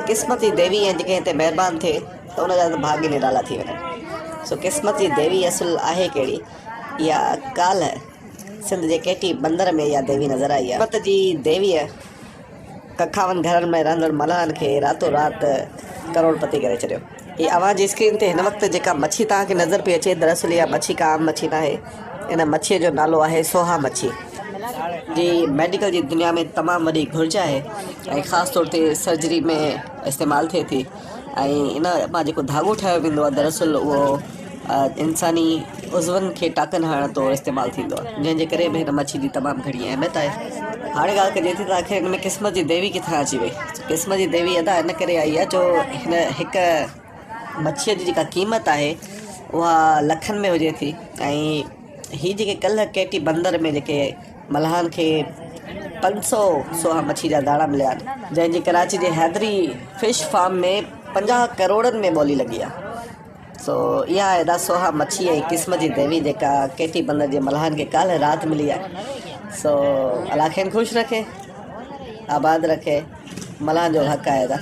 قسمت جي ديوي ۽ جيڪڏهن هتي مهربان ٿئي ته ان جا ته ڀاڳ ئي نرالا ٿي وڃن. سو قسمت جي ديوي اصل آهي ڪهڙي؟ اها ڪالهه سنڌ جي ڪيٽي بندر ۾ اها ديوي نظر آئي آهي. قسمت جي ديويء ڪکاون گهرن ۾ رهندڙ ملاحن کي راتو رات ڪروڙ پتي ڪري ڇڏيو. هي اوهان جي اسڪرين تي هن وقت جيڪا مڇي توهان کي نظر پئي اچي دراصل اها مڇي ڪا عام مڇي ناهي. ان مڇيء جو نالو آهي سوها مڇي جي ميڊيڪل جي دنيا ۾ تمام وڏي گهرج آهي ۽ خاص طور تي سرجري ۾ استعمال ٿئي ٿي ۽ ان مان جيڪو ڌاڳو ٺاهيو ويندو آهي دراصل اهو انساني عضون کي ٽاڪن هڻڻ طور استعمال ٿيندو آهي جنهن جي ڪري به هن مڇي جي تمام گهڻي اهميت آهي. هاڻي ڳالهه ڪجي ٿي ته آخر هن ۾ قسمت جي ديوي ڪٿان اچي وئي؟ قسمت جي ديوي ادا ان ڪري آئي آهي جو هن هڪ مڇيء جي جيڪا قيمت آهي اها لکن ۾ هجي ٿي ۽ هي جيڪي ڪلهه ڪيٽي بندر ۾ جيڪي ملاحن کي 500 سوها مڇي جا داڻا مليا آهن جنهن جي ڪراچي جي حيدري فش فارم ۾ 50 ڪروڙن ۾ ٻولي لڳي آهي سو اها آهي ادا سوها مڇي ۽ قسمت جي ديوي جيڪا ڪيٽي بندر جي ملاحن کي ڪالهه رات ملي آهي سو الله کين خوش رکي آباد رکي ملاحن جو حق آهي ادا.